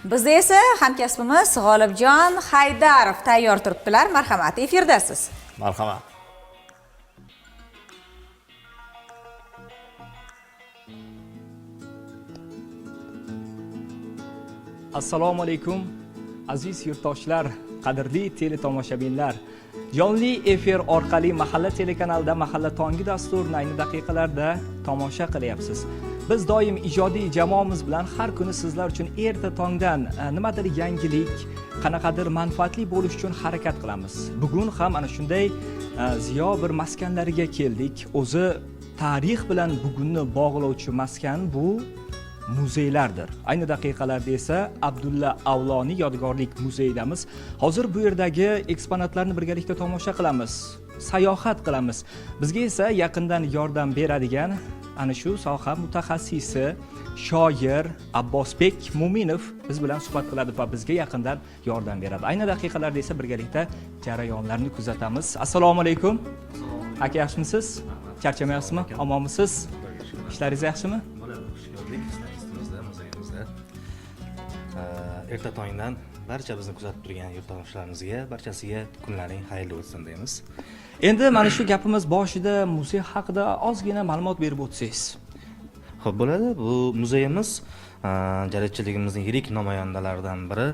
Bizda esa hamkasbimiz G'olibjon Haydarov tayyor turibdilar. Marhamat, efirdasiz. Marhamat. Assalomu alaykum, aziz yurtdoshlar, qadrli teletomoshabinlar. Jonli efir orqali Mahalla telekanalida Mahalla tongi dasturini ayni daqiqalarda tomosha qilyapsiz. Biz doim ijodiy jamoamiz bilan har kuni sizlar uchun erta tongdan nimadir yangilik, qanaqadir manfaatli bo'lish uchun harakat qilamiz. Bugun ham ana shunday ziyo bir maskanlariga keldik. O'zi tarix bilan bugunni bog'lovchi maskan bu muzeylardir. Ayni daqiqalarda esa Abdulla Avloniy yodgorlik muzeyidamiz. Hozir bu yerdagi eksponatlarni birgalikda tomosha qilamiz, sayohat qilamiz. Bizga esa yaqindan yordam beradigan ana shu soha mutaxassisi, shoir Abbosbek Mo'minov biz bilan suhbat qiladi va bizga yaqindan yordam beradi. Ayni daqiqalarda esa birgalikda jarayonlarni kuzatamiz. Assalomu alaykum. Aka, yaxshimisiz? Charchamayapsizmi? Omonmisiz? Ishlaringiz yaxshimi? Bo'ladi, xush ko'rdik sizlar ustimizda, muzeyimizda. Erta tongdan barcha bizni kuzatib turgan yurtdoshlarimizga, barchasiga kunlaring xayrli o'tsin deymiz. Endi mana shu gapimiz boshida muzey haqida ozgina ma'lumot berib o'tsangiz. Xo'p, bo'ladi. Bu muzeyimiz jadidchiligimizning yirik namoyandalaridan biri,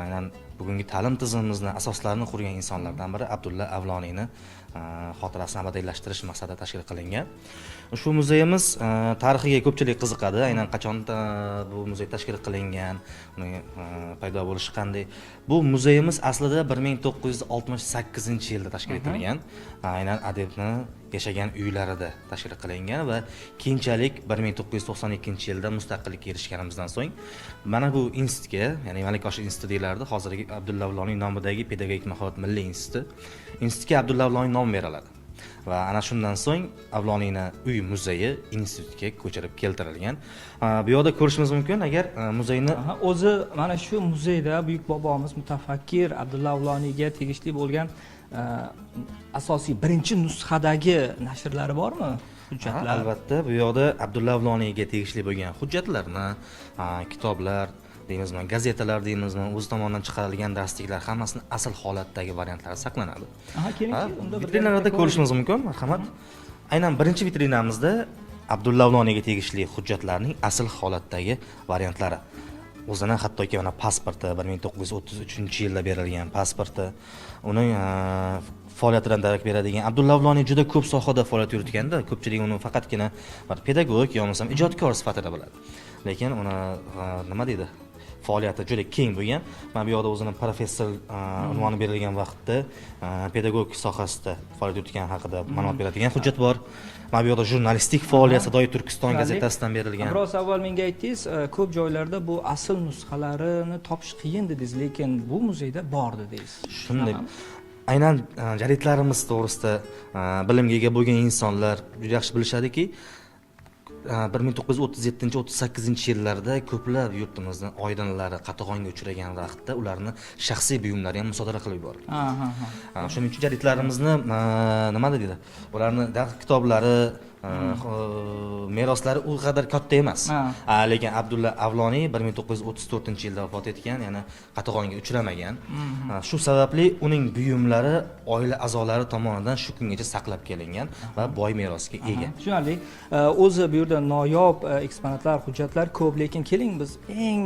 aynan bugungi ta'lim tizimimizni asoslarini qurgan insonlardan biri Abdulla Avloniyni xotirasini abadiylashtirish maqsadida tashkil qilingan. Ushbu muzeyimiz tarixiga ko'pchilik qiziqadi. Aynan qachon bu muzey tashkil qilingan, uning paydo bo'lishi qanday? Bu muzeyimiz aslida 1968-yilda tashkil etilgan. Aynan adibni yashagan uylarida tashkil qilingan va keyinchalik 1992-yilda mustaqillikka erishganimizdan so'ng mana bu institutga, ya'ni Malik Oshir instituti deyilardi, hozirgi Abdulla Avloniy nomidagi Pedagogik mahorat milliy instituti, institutga Abdulla Avloniy nom beriladi. Va ana shundan so'ng Avloniyni uy muzeyi institutga ko'chirib keltirilgan. Bu yoqda ko'rishimiz mumkin, agar muzeyni Aha, o'zi mana shu muzeyda buyuk bobomiz mutafakkir Abdulla Avloniyga tegishli bo'lgan asosiy birinchi nusxadagi nashrlari bormi? Hujjatlar. Albatta, bu yoqda Abdulla Avloniyga tegishli bo'lgan hujjatlarni, kitoblar deymizmi, gazetalar deymizmi, o'zi tomonidan chiqarilgan darsliklar hammasini asl holatdagi variantlari saqlanadi. Aha, keling, unda vitrinalarda ko'rishimiz mumkin, marhamat. Aynan birinchi vitrinamizda Abdulla Avloniyga tegishli hujjatlarning asl holatdagi variantlari. O'zini hattoki mana pasporti, 1933-yilda berilgan pasporti, uning faoliyatidan darak beradigan. Abdulla Avloniy juda ko'p sohada faoliyat yuritganda, ko'pchilik uni faqatgina bir pedagog yo bo'lmasam ijodkor sifatida biladi. Lekin uni nima deydi? Faoliyati juda keng bo'lgan. Mana bu yoqda o'zini professor unvoni berilgan vaqtda pedagog sohasida faoliyat yuritgani haqida ma'lumot beradigan hujjat bor. Mana bu yoqda jurnalistik faoliyat Sadoi Turkiston gazetasidan berilgan. Biroz avval menga aytdingiz, ko'p joylarda bu asl nusxalarini topish qiyin dedingiz, lekin bu muzeyda bor dedingiz. Shunday. Aynan jadidlarimiz to'g'risida bilimga ega bo'lgan insonlar juda yaxshi bilishadiki, 1937-38 yillarda ko'plab yurtimizni oydinlari qatag'onga uchragan vaqtda ularni shaxsiy buyumlari ham musodara qilib yuborilgan. Shuning uchun jadidlarimizni nima deydi, ularni dars kitoblari, meroslari u qadar katta emas. Lekin Abdulla Avloniy 1934-yilda vafot etgan, ya'ni qatag'onga uchramagan. Shu sababli uning buyumlari oila a'zolari tomonidan shu kungacha saqlab kelingan va boy merosga ega. Tushunarli. O'zi bu yerda noyob eksponatlar, hujjatlar ko'p, lekin keling biz eng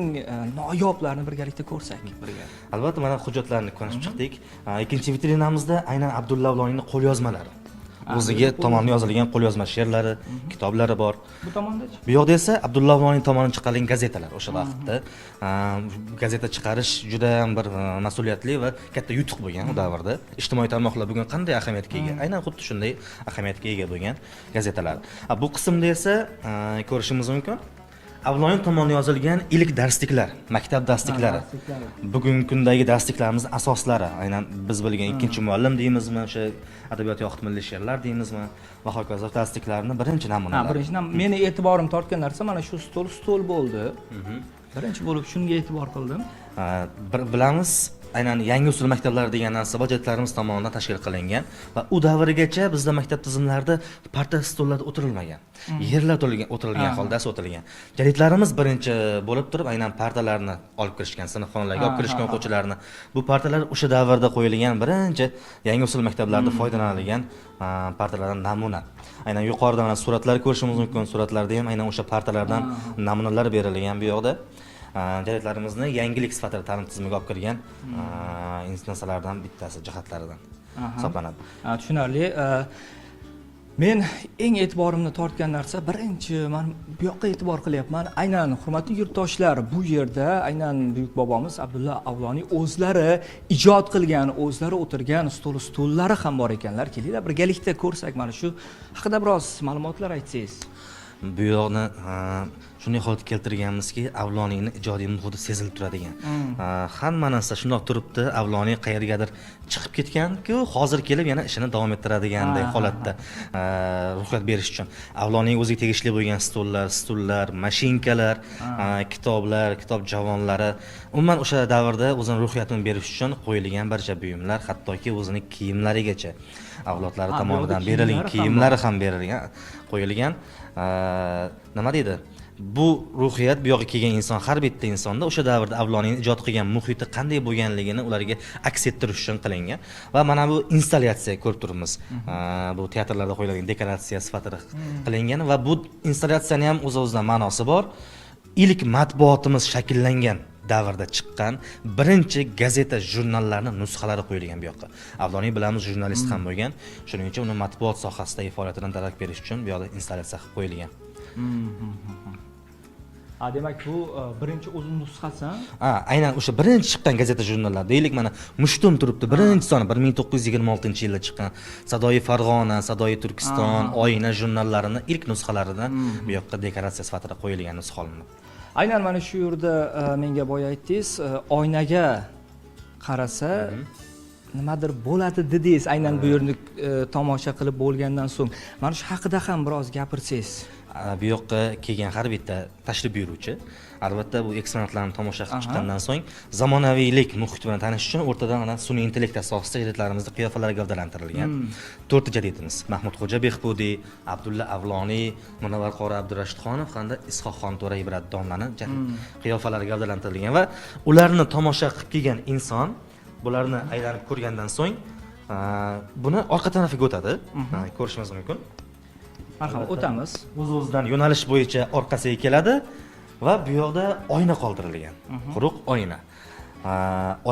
noyoblarini birgalikda ko'rsak birga. Albatta, mana hujjatlarni ko'rib chiqdik. Ikkinchi vitrinamizda aynan Abdulla Avloniyning qo'lyozmalari. O'ziga tomonidan yozilgan qo'lyozma she'rlari, kitoblari bor. Bu tomondachi? Bu yoqda esa Abdulla Avloniy tomonidan chiqarilgan gazetalar o'sha vaqtda. Gazeta chiqarish juda ham bir mas'uliyatli va katta yutuq bo'lgan u davrda. Ijtimoiy tarmoqlar bugun qanday ahamiyatga ega? Aynan xuddi shunday ahamiyatga ega bo'lgan gazetalar. Bu qismda esa ko'rishimiz mumkin Avloniy tomonidan yozilgan ilk darsliklar, maktab darsliklari. Bugungi kundagi darsliklarimizni asoslari, aynan biz bilgan ikkinchi muallim deymizmi, o'sha adabiyot yoxud milliy she'rlar deymizmi va hokazo darsliklarni birinchi namunalari. Birinchidan meni e'tiborim tortgan narsa mana shu stol bo'ldi. Birinchi bo'lib shunga e'tibor qildim. Bilamiz, Aynan yangi usul maktablari degan narsa jadidlarimiz tomonidan tashkil qilingan va u davrgacha bizda maktab tizimlarida parta stollarda o'tirilmagan, yerlar o'tirilgan holda dars o'tilgan. Jadidlarimiz birinchi bo'lib turib aynan partalarni olib kirishgan, sinfxonalarga olib kirishgan o'quvchilarni. Bu partalar o'sha davrda qo'yilgan birinchi yangi usul maktablarda foydalanilgan partalardan namuna. Aynan yuqorida mana suratlar ko'rishimiz mumkin. Suratlarda ham aynan o'sha partalardan namunalar berilgan bu yoqda. Jadidlarimizni yangilik sifatida ta'lim tizimiga olib kirgan narsalardan bittasi, jihatlaridan hisoblanadi. Tushunarli. Men eng e'tiborimni tortgan narsa, birinchi man bu yoqqa e'tibor qilyapman. Aynan, hurmatli yurtdoshlar, bu yerda aynan buyuk bobomiz Abdulla Avloniy o'zlari ijod qilgan, o'zlari o'tirgan stol stullari ham bor ekanlar. Kelinglar, birgalikda ko'rsak. Mana shu haqida biroz ma'lumotlar aytsangiz. Bu yoqni shunday holatga keltirganmizki, Avloniyni ijodiy muhiti sezilib turadigan. Hamma narsa shundoq turibdi, Avloniy qayergadir chiqib ketgan-ku, hozir kelib yana ishini davom ettiradiganday holatda ruhiyat berish uchun Avloniyning o'ziga tegishli bo'lgan stollar, stullar, mashinkalar, kitoblar, kitob javonlari, umuman o'sha davrda o'zini ruhiyatini berish uchun qo'yilgan barcha buyumlar, hattoki o'zini kiyimlarigacha avlodlari Bu yoqda tomonidan berilgan kiyimlari ham kiyimlari ham berilgan, qo'yilgan. Nima deydi, bu ruhiyat bu yoqqa kelgan inson, har bitta insonda o'sha davrda Avloniyni ijod qilgan muhiti qanday bo'lganligini ularga aks ettirish uchun qilingan. Va mana bu installyatsiya ko'rib turibmiz. Bu teatrlarda qo'yiladigan dekoratsiya sifatida qilingan va bu installyatsiyani ham o'z o'zidan ma'nosi bor. Ilk matbuotimiz shakllangan davrda chiqqan birinchi gazeta, jurnallarni nusxalari qo'yilgan bu yoqqa. Avloniy, bilamiz, jurnalist ham bo'lgan, shuning uchun uni matbuot sohasidagi faoliyatidan darak berish uchun bu yoqda installyatsiya qilib qo'yilgan. Demak, bu birinchi o'zi nusxasi, ha? Ha, aynan o'sha birinchi chiqqan gazeta, jurnallar, deylik, mana Mushtum turibdi, birinchi soni 1926-yilda chiqqan, Sadoi Farg'ona, Sadoi Turkiston, Oyna jurnallarini ilk nusxalaridan bu yoqqa dekoratsiya sifatida qo'yilgan nusxa olinadi. Aynan mana shu yerda menga boya aytdingiz, oynaga qarasa nimadir bo'ladi dedingiz. Aynan bu yerni tomosha qilib bo'lgandan so'ng mana shu haqida ham biroz gapirsangiz. Bu yoqqa kelgan har bitta tashrif buyuruvchi albatta bu eksponatlarni tomosha qilib chiqqandan so'ng zamonaviylik muhiti bilan tanishish uchun o'rtada mana sun'iy intellekt asosida jadidlarimizni qiyofalari gavdalantirilgan. To'rtta jadidimiz: Mahmudxo'ja Behbudiy, Abdulla Avloniy, Munavvar qori Abdurashidxonov hamda Is'hoqxon To'ra Ibrat domlani qiyofalari gavdalantirilgan va ularni tomosha qilib kelgan inson bularni aylanib ko'rgandan so'ng buni orqa tarafiga o'tadi. Ko'rishimiz mumkin. Marhamat, o'tamiz. O'z o'zidan yo'nalish bo'yicha orqasiga keladi va bu yoqda oyna qoldirilgan, quruq oyna.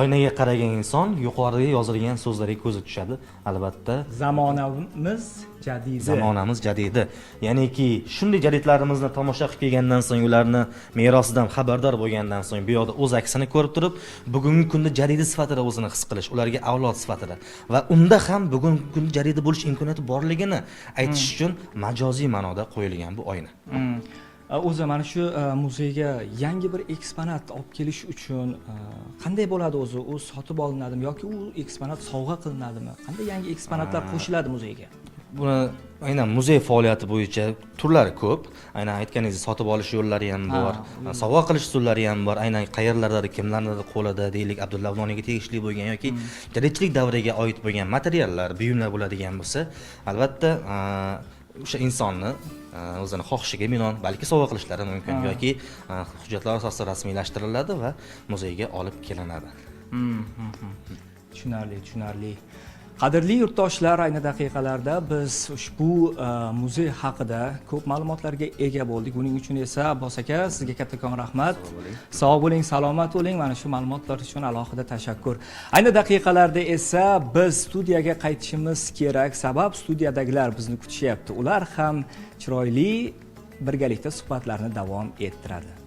Oynaga qaragan inson yuqorida yozilgan so'zlarga ko'zi tushadi albatta. Zamonamiz jadidi. Zamonamiz jadidi, ya'niki shunday jadidlarimizni tomosha qilib kelgandan so'ng, ularni merosidan xabardor bo'lgandan so'ng bu yoqda o'z aksini ko'rib turib, bugungi kunda jadidi sifatida o'zini his qilish, ularga avlod sifatida va unda ham bugungi kunda jadidi bo'lish imkoniyati borligini aytish uchun majoziy ma'noda qo'yilgan bu oyna. O'zi mana shu muzeyga yangi bir eksponat olib kelish uchun qanday bo'ladi o'zi? U sotib olinadimi yoki u eksponat sovg'a qilinadimi? Qanday yangi eksponatlar qo'shiladi muzeyga? Buni aynan muzey faoliyati bo'yicha turlari ko'p. Aynan aytganingizdek, sotib olish yo'llari ham bor, sovg'a qilish usullari ham bor. Aynan qayerlardadir, kimlarnidir qo'lida, deylik, Abdulla Avloniyga tegishli bo'lgan yoki jadidchilik davriga oid bo'lgan materiallar, buyumlar bo'ladigan bo'lsa, albatta o'sha insonni o'zini xohishiga binoan balki sovg'a qilishlari mumkin yoki hujjatlar asosida rasmiylashtiriladi va muzeyga olib kelinadi. Tushunarli, tushunarli. Qadrli yurtdoshlar, ayni daqiqalarda biz ushbu muzey haqida ko'p ma'lumotlarga ega bo'ldik. Buning uchun esa, Abbos aka, sizga kattakon rahmat. Sog' bo'ling, salomat bo'ling. Mana shu ma'lumotlar uchun alohida tashakkur. Ayni daqiqalarda esa biz studiyaga qaytishimiz kerak, sabab studiyadagilar bizni kutishyapti. Ular ham chiroyli birgalikda suhbatlarni davom ettiradi.